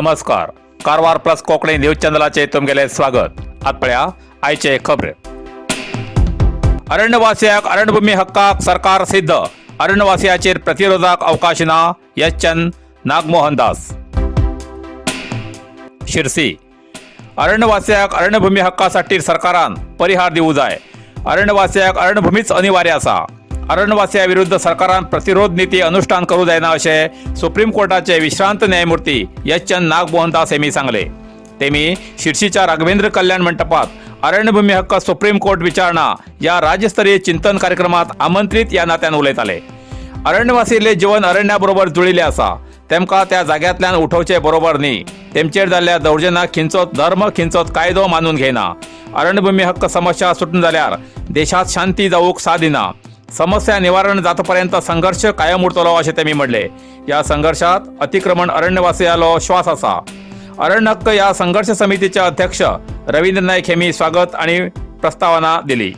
नमस्कार, Karwar plus Konkani news चॅनलाचे तुमगेले स्वागत. आत पळया आयचे खबरे. अरण्यवासियाक अरण्यभूमी हक्काक सरकार सिद्ध. अरण्यवासियाचेर प्रतिरोधाक अवकाश ना, एच एन नागमोहन दास. शिरसी. अरण्यवासियाक अरण्यभूमी हक्कासाठी सरकारान परिहार दिवू जाय. अरण्यवासियाक अरण्यभूमीच अनिवार्य आसा. अरण्यवासिया विरुद्ध सरकारान प्रतिरोध नीती अनुष्ठान करू जायना, अशें सुप्रीम कोर्टाचे विश्रांत न्यायमूर्ती एच एन नागमोहन दास यांनी सांगले. तेमी शिर्शीच्या राघवेंद्र कल्याण मंटपात अरण्यभूमी हक्क सुप्रीम कोर्ट विचारणा या राज्यस्तरीय चिंतन कार्यक्रमात आमंत्रित या नात्यान उलयताले. अरण्यवासीले जीवन अरण्याबरोबर जुळिल्ले आसा. तेमकां त्या जाग्यांतल्यान उठोवचे बरोबर न्ही. तेमचेर जाल्ल्या दौर्जन्याक खंयचोच धर्म, खंयचोच कायदो मानून घेयना. अरण्यभूमी हक्क समस्या सुटून जाल्यार देशात शांती जावूंक सादिना. समस्या निवारण जातपर्यंत संघर्ष कायम उरतलो, अशें तेमी म्हणले. या संघर्षात अतिक्रमण अरण्यवासियालो श्वास आसा. अरण्य हक्क या संघर्ष समितीचे अध्यक्ष रवींद्र नाईक यांनी स्वागत आणि प्रस्तावना दिली.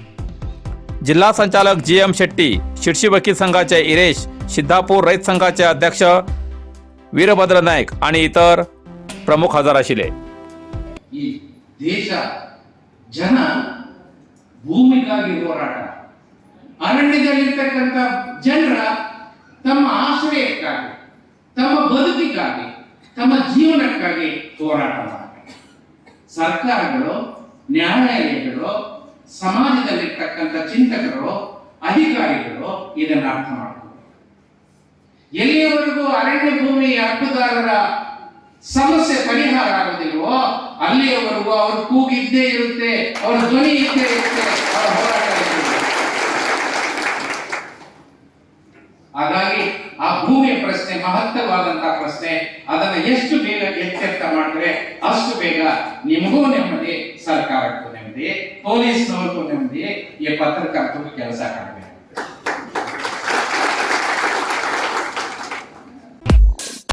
जिल्हा संचालक जी एम शेट्टी, शिर्शी वकील संघाचे इरेश, सिद्धापूर रयत संघाचे अध्यक्ष वीरभद्र नाईक आणि इतर प्रमुख हजर आशिल्ले. ಈ ದೇಶ ಜನ ಭೂಮಿಗಾಗಿ ಹೋರಾಟ, ಅರಣ್ಯದಲ್ಲಿರ್ತಕ್ಕಂಥ ಜನರ ತಮ್ಮ ಆಶ್ರಯಕ್ಕಾಗಿ, ತಮ್ಮ ಬದುಕಿಗಾಗಿ, ತಮ್ಮ ಜೀವನಕ್ಕಾಗಿ ಹೋರಾಟ ಮಾಡಬೇಕು. ಸರ್ಕಾರಗಳು, ನ್ಯಾಯಾಲಯಗಳು, ಸಮಾಜದಲ್ಲಿರ್ತಕ್ಕಂಥ ಚಿಂತಕರು, ಅಧಿಕಾರಿಗಳು ಇದನ್ನು ಅರ್ಥ ಮಾಡ್ಕೋಬೇಕು. ಎಲ್ಲಿಯವರೆಗೂ ಅರಣ್ಯ ಭೂಮಿ ಹಕ್ಕುದಾರರ ಸಮಸ್ಯೆ ಪರಿಹಾರ ಆಗೋದಿಲ್ವೋ, ಅಲ್ಲಿಯವರೆಗೂ ಅವ್ರ ಕೂಗಿದ್ದೇ ಇರುತ್ತೆ, ಅವರ ಧ್ವನಿ ಇದ್ದೇ ಇರುತ್ತೆ, ಅವರ ಹೋರಾಟ ಇದ್ದೇ ಇರುತ್ತೆ. ಹಾಗಾಗಿ ಆ ಭೂಮಿಯ ಪ್ರಶ್ನೆ ಮಹತ್ತರವಾದಂತಹ ಪ್ರಶ್ನೆ. ಅದನ್ನ ಎಷ್ಟು ಬೇಗ ಇತ್ಯರ್ಥ ಮಾಡಿದ್ರೆ ಅಷ್ಟು ಬೇಗ ನಿಮಗೂ ನೆಮ್ಮದಿ, ಸರ್ಕಾರಕ್ಕೂ ನೆಮ್ಮದಿ, ಪೊಲೀಸ್ನವ್ರಿಗೂ ನೆಮ್ಮದಿ, ಈ ಪತ್ರಕರ್ತರಿಗೂ ಕೆಲಸ ಕಡಿಮೆ.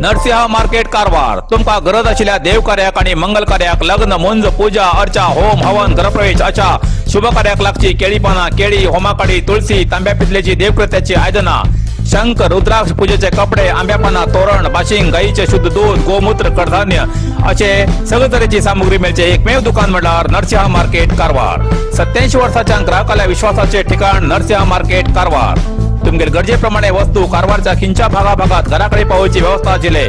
नरसिंहा मार्केट कारवार. तुमकां गरज आशिल्ल्या देवकार्याक आणि मंगल कार्याक, लग्न, मुंज, पूजा अर्चा, होम हवन, घरप्रवेश अशा शुभ कार्याक लागची केळी पानां, केळी, होमाकाडी, तुळसी, तांब्या पितलेची देवकृत्याची आयदनां, शंख, रुद्राक्ष, पूजेचे कपडे, आंब्या पानां, तोरण, बाशिंग, गाईचे शुद्ध दूध, गोमूत्र, कडधान्य असे सगळे तरेची सामुग्री मेळचे एकमेव दुकान म्हणल्यार नरसिंहा मार्केट कारवार. 87 वर्साच्या ग्राहकाल्या विश्वासाचे ठिकाण नरसिंहा मार्केट कारवार. तुमगेले गरजेप्रमाणे वस्तू कारवारच्या खिंच्या भागाभागात घराकडे पावोवची व्यवस्था आशिल्ले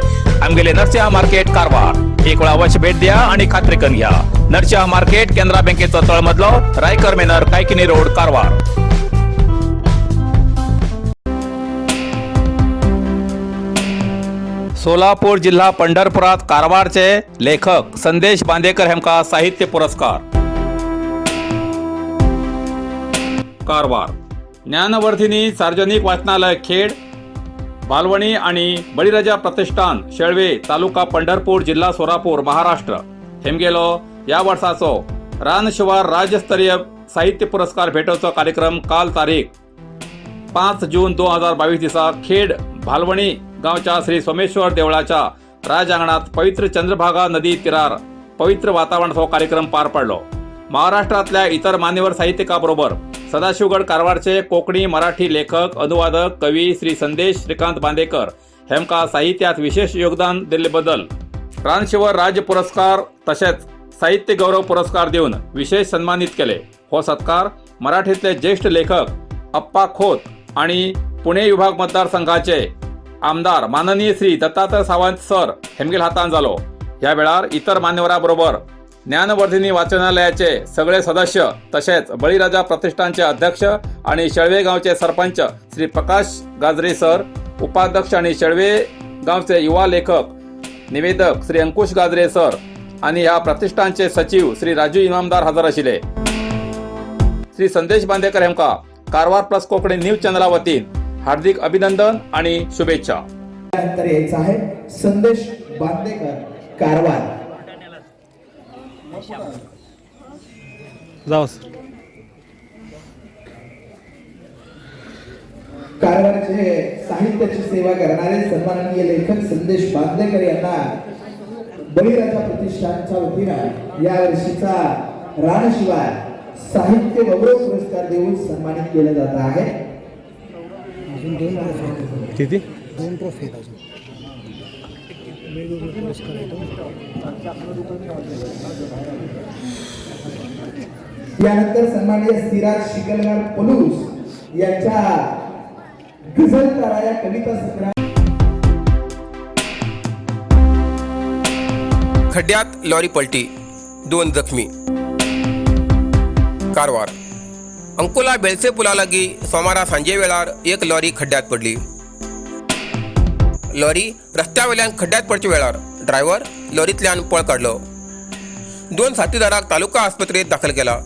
आमगेले नरसिंहा मार्केट कारवार. एक वेळा अवश्य भेट द्या आणि खात्री करून घ्या. नरसिंहा मार्केट, केनरा बँकेचो तळमजलो, रायकर मेनर, कायकिनी रोड, कारवार. सोलापूर जिल्हा पंढरपुरात कारवारचे लेखक संदेश बांदेकर हेमका साहित्य पुरस्कार. कारवार. ज्ञानवर्धिनी सार्वजनिक वाचनालय खेड भालवणी आणि बळीराजा प्रतिष्ठान शेळवे, तालुका पंढरपूर, जिल्हा सोलापूर, महाराष्ट्र हेमगेलो या वर्षाचो रानशिवार राज्यस्तरीय साहित्य पुरस्कार भेटवचो कार्यक्रम काल तारीख 5 जून 2022 दिसा खेड भालवणी गावच्या श्री सोमेश्वर देवळाच्या राजांगणात पवित्र चंद्रभागा नदी तीरार पवित्र वातावरणात हो कार्यक्रम पार पडलो. महाराष्ट्रातल्या इतर मान्यवर साहित्यिकाबरोबर सदाशिवगड कारवारचे कोकणी मराठी लेखक, अनुवादक, कवी श्री संदेश श्रीकांत बांदेकर हेमका साहित्यात विशेष योगदान दिल्लेबद्दल रानशिवर राज्य पुरस्कार तसेच साहित्य गौरव पुरस्कार देऊन विशेष सन्मानित केले. हो सत्कार मराठीतले ज्येष्ठ लेखक अप्पा खोत आणि पुणे विभाग मतदारसंघाचे आमदार माननीय श्री दत्तात्रय सावंत सर हेमगेल हातान जालो. ह्या वेळार इतर मान्यवराबरोबर ज्ञानवर्धिनी वाचनालयाचे सगळे सदस्य तसेच बळीराजा प्रतिष्ठानचे अध्यक्ष आणि शेळवे गावचे सरपंच श्री प्रकाश गाजरे सर, उपाध्यक्ष आणि शेळवे गावचे युवा लेखक, निवेदक श्री अंकुश गाजरे सर आणि ह्या प्रतिष्ठानचे सचिव श्री राजू इनामदार हजर आशिल्ले. श्री संदेश बांदेकर हेमका कारवार प्लस कोकणी न्यूज चॅनला वतीन हार्दिक अभिनंदन आणि शुभेच्छा. त्यानंतर यायचं आहे संदेश बांदेकर, कारवार. जाऊ सर. कारवारचे साहित्याची सेवा करणारे सन्माननीय लेखक संदेश बांदेकर यांना बळीराजा प्रतिष्ठानच्या वतीनं या वर्षीचा रानशिवार साहित्य गौरव पुरस्कार देऊन सन्मानित केलं जात आहे. किती? दोन ट्रॉफी आहेत अजून. वेगवेगळे पुरस्कार आहेत. यानंतर सन्माननीय सिराज शिकलगार पलूस यांच्या गझल तारा या कविता संग्रह. खड्ड्यात लॉरी पलटी, 2 जखमी. कारवार. अंकोला बेलसे पुलालागी सोमारा सांजे वेळार एक लॉरी खड्ड्यात पडली. लॉरी रस्त्यावेल्यान खड्ड्यात पडच्या वेळार ड्रायव्हर लॉरींतल्यान पळ काडलो. 2 साथीदाराक तालुका आस्पत्रेत दाखल केला.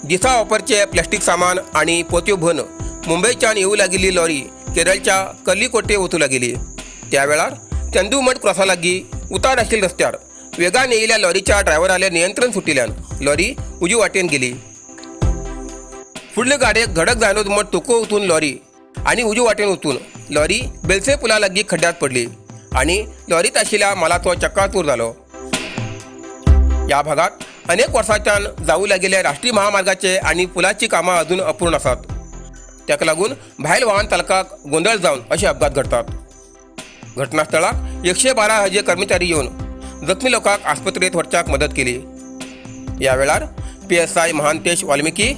दिसा वापरचे प्लास्टीक सामान आनी पोतयो भरून मुंबयच्यान येवू लागिल्ली लॉरी केरळच्या कल्लीकोटे वचूं लागिल्ली. त्या वेळार चंदूमठ क्रॉसा लागीं उतार आशिल्ल्या रस्त्यार वेगान येयिल्ल्या लॉरीच्या ड्रायव्हरालें नियंत्रण सुटिल्ल्यान लॉरी उजवी वाटेन गेली. फुडले गाडयेक धडक जायनच म्हण तोको वचून लॉरी आनी उजवी वाटेन वचून लॉरी बेलसे पुला लागीं खड्ड्यांत पडली आनी लॉरीत आशिल्ल्या मालाचो चक्काचूर जालो. ह्या भागात अनेक वर्सांच्यान जावू लागिल्ल्या राष्ट्रीय महामार्गाचे आनी पुलाची कामां अजून अपूर्ण आसात. ताका लागून भायल वाहन चालकाक गोंदळ जावन अशे अपघात घडटात. घटनास्थळाक 112 हाजे कर्मचारी येवन जखमी लोकांक आस्पत्रेत व्हरच्याक मदत केली. ह्या वेळार PSI Mahantesh Valmiki,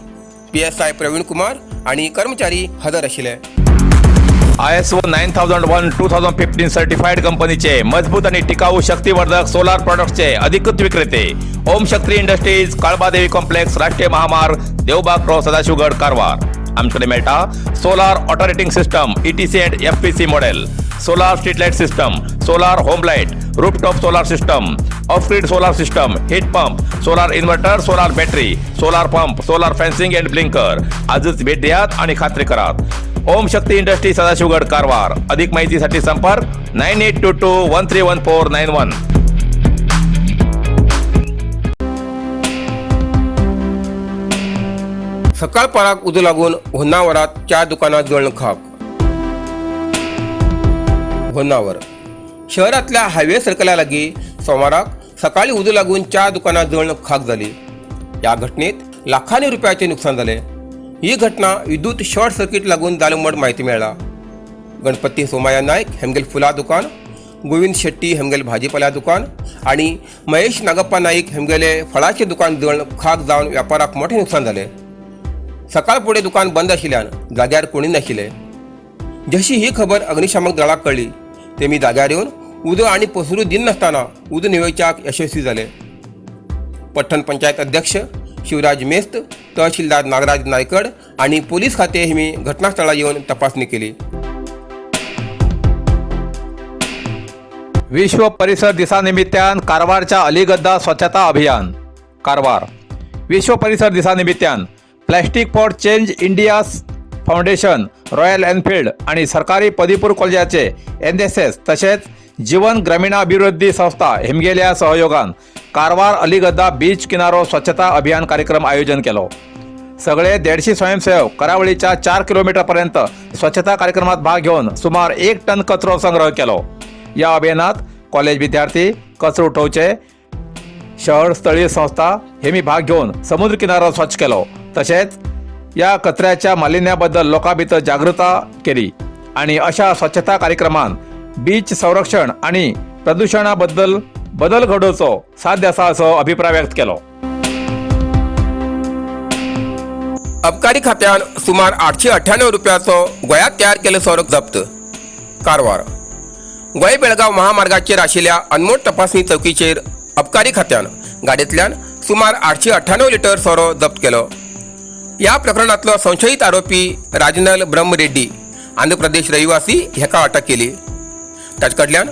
PSI Praveen Kumar आनी कर्मचारी हजर आशिल्ले. ISO 9001:2015 certified कंपनीचे मजबूत आणि टिकाऊ शक्तिवर्धक सोलार प्रॉडक्ट्सचे अधिकृत विक्रेते ओम शक्ती इंडस्ट्रीज, काळबादेवी कॉम्प्लेक्स, राष्ट्रीय महामार्ग, देवबाग क्रॉस, सदाशिवगड, कारवार. आमच्याकडे मेळटा solar auto rating system, ETC and FPC model, solar street light system, solar home light, rooftop solar system, off grid solar system, heat pump, solar inverter, solar battery, solar pump, solar fencing and blinker. आजच भेट द्यात आणि खात्री करात. ओम शक्ती industry, Sadashivgad, Karwar. अधिक माहितीसाठी संपर्क 9822131491. सकाळ पाराक उजो लागून होन्नावरात 4 दुकानां जळण खाक. होन्नावर शहरातल्या हायवे सर्कला लागीं सोमाराक सकाळी उजो लागून 4 दुकानां जळण खाक जाली. ह्या घटनेत लाखांनी रुपयाचें नुकसान जालें. ही घटना विद्युत शॉर्ट सर्किट लागून जालें म्हण म्हायती मेळ्ळा. गणपती सोमाया नायक हेमगेल फुलां दुकान, गोविंद शेट्टी हेमगेल भाजीपाल्या दुकान आनी महेश नागप्पा नाईक हेमगेले फळाचें दुकान जळण खाक जावन व्यापाराक मोठें नुकसान जालें. सकाळ फुडें दुकान बंद आशिल्ल्यान जाग्यार कोणी नाशिल्ले. जशी ही खबर अग्निशामक दळाक कळ्ळी तेमी जाग्यार येवन उदक आनी पसरू दिनासतना उदक न्हिवोवच्याक यशस्वी जाले. पट्टण पंचायत अध्यक्ष शिवराज मेस्त, तहसीलदार नागराज नायकड आनी पोलीस खाते हेमी घटनास्थळार येवन तपासणी केली. विश्व परिसर दिसानिमित्तान कारवारच्या अलिगद्दा स्वच्छता अभियान. कारवार. विश्व परिसर दिसानिमित्तान plastic for change India foundation, Royal Enfield आणि सरकारी पदवीपूर्व कॉलेजाचे NSS तसेच जीवन ग्रामीणाभिवृद्धी संस्था हेमगेल्या सहयोगान कारवार अलिगद्दा बीच किनारो स्वच्छता अभियान कार्यक्रम आयोजन केलो. सगळे 150 स्वयंसेवक करावळीच्या 4 किलोमीटरपर्यंत स्वच्छता कार्यक्रमात भाग घेऊन सुमार 1 टन कचरो संग्रह केलो. या अभियानात कॉलेज विद्यार्थी, कचरो उठोवचे शहर स्थळीय संस्था हेमी भाग घेऊन समुद्र किनारो स्वच्छ केलो. तसेच या कचऱ्याच्या मालिन्याबद्दल लोकां भितर जागृता केली आणि अशा स्वच्छता कार्यक्रमान बीच संरक्षण आणि प्रदूषणाबद्दल बदल घडोवचो साध्य आसा असो अभिप्राय व्यक्त केलो. अबकारी खात्यान सुमार 898 रुपयाचो गोंयांत तयार केल्लो सोरो जप्त. कारवार. गोंय बेळगांव महामार्गाचेर आशिल्ल्या अनमोड तपासणी चौकीचेर अबकारी खात्यान गाडयेंतल्यान सुमार 898 लिटर सोरो जप्त केलो. ह्या प्रकरणांतलो संशयीत आरोपी राजनल ब्रह्म रेड्डी, आंध्र प्रदेश रहिवासी, हेका अटक केली. ताचे कडल्यान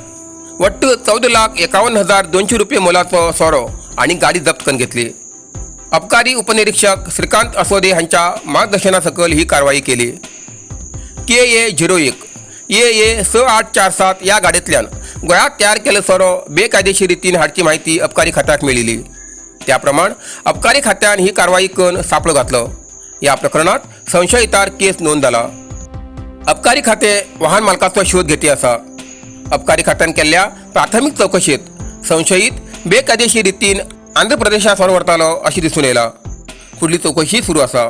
वट्ट 14,51,200 रुपये मोलाचो सोरो आनी गाडी जप्त करून घेतली. अबकारी उपनिरीक्षक श्रीकांत असोदे हांच्या मार्गदर्शना सकयल ही कारवाई केली. KA 01 AA 6847 ह्या गाडयेंतल्यान गोंयांत तयार केल्लो सोरो बेकायदेशीर रितीन हाडची म्हायती अबकारी खात्याक मेळिल्ली. त्या प्रमाण अबकारी खात्यान ही कारवाई करून सांपळो घातलो. ह्या प्रकरणात संशयितार केस नोंद जाला. अबकारी खाते वाहन मालकाचो शोध घेती आसा. अबकारी खात्यान केल्ल्या प्राथमीक चवकशेंत संशयीत बेकायदेशीर रितीन आंध्र प्रदेशांत सोरो व्हरतालो अशें दिसून येयलां. फुडली चवकशी सुरू आसा.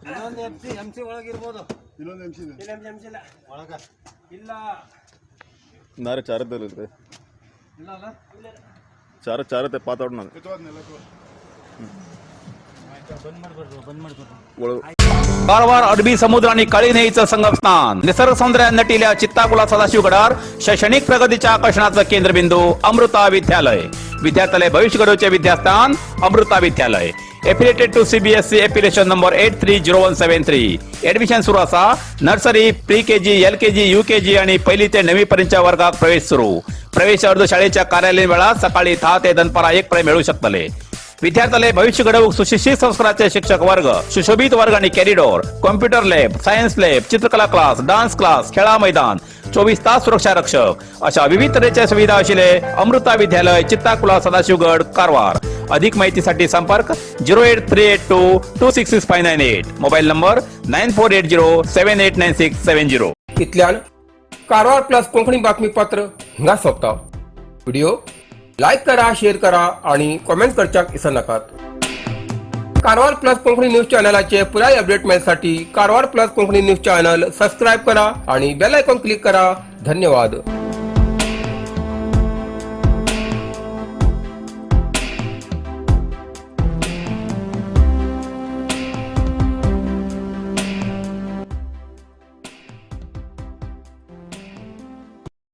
ಇನ್ನೊಂದು ಎಮ್ ಸಿ, ಎಮ್ ಸಿ ಒಳಗಿರ್ಬೋದು. ಇನ್ನೊಂದು ಎಮ್ ಸಿ ಇದೆ. ಇಲ್ಲ, ಎಮ್ ಸಿ ಇಲ್ಲ ಒಳಗ ಇಲ್ಲ. ನಾರೆ ಚಾರದಲ್ಲಿ ಇಲ್ಲ ಅಲ್ಲ. ಚಾರ ಚಾರತೆ ಪಾತಾಡ ಬಂದ್ ಮಾಡ್ಬಾರ್ದು, ಬಂದ್ ಮಾಡ್ಬಾರ್ದು. ಒಳಗೆ. कारवार अरबी समुद्र आणि काळी न्हंयेचं संगमस्थान, निसर्ग सौंदर्यात नटिल्या चित्ताकुला सदाशिवगडावर शैक्षणिक प्रगतीच्या आकर्षणाचं केंद्रबिंदू अमृता विद्यालय. विद्यार्थ्यालय भविष्य घडवचे विद्यास्थान Amrita Vidyalaya, affiliated to CBSE, affiliation number 830173. Admission सुरू असा. Nursery, pre KG, LKG, UKG आणि पहिली ते नववी पर्यंतच्या वर्गात प्रवेश सुरू. प्रवेश अर्ज शाळेच्या कार्यालयीन वेळात सकाळी 10 ते दनपारा 1 पर्यंत मिळू शकतले. विद्यार्थ्याला भविष्य घडवूक सुशिक्षित संस्काराचे शिक्षक वर्ग, सुशोभित वर्ग आणि corridor, computer lab, science lab, चित्रकला क्लास, डान्स क्लास, खेळा मैदान, 24 तास सुरक्षा रक्षक अशा विविध तऱ्हेच्या सुविधा असलेले अमृता विद्यालय, चित्ताकुला, सदाशिवगड, कारवार. अधिक माहितीसाठी संपर्क 08382266598, mobile number 9480789670. इतल्यान कारवार प्लस कोंकणी बातमीपत्र हिंगा सोंपता. व्हिडिओ लायक करा, शेअर करा आणि कॉमेंट करच्याक विसरनाकात. कारवार प्लस कोंकणी न्यूज चॅनलाचे पुराय update मेळसाठी Karwar plus Konkani news channel subscribe करा आणि बेल आयकॉन क्लिक करा. धन्यवाद.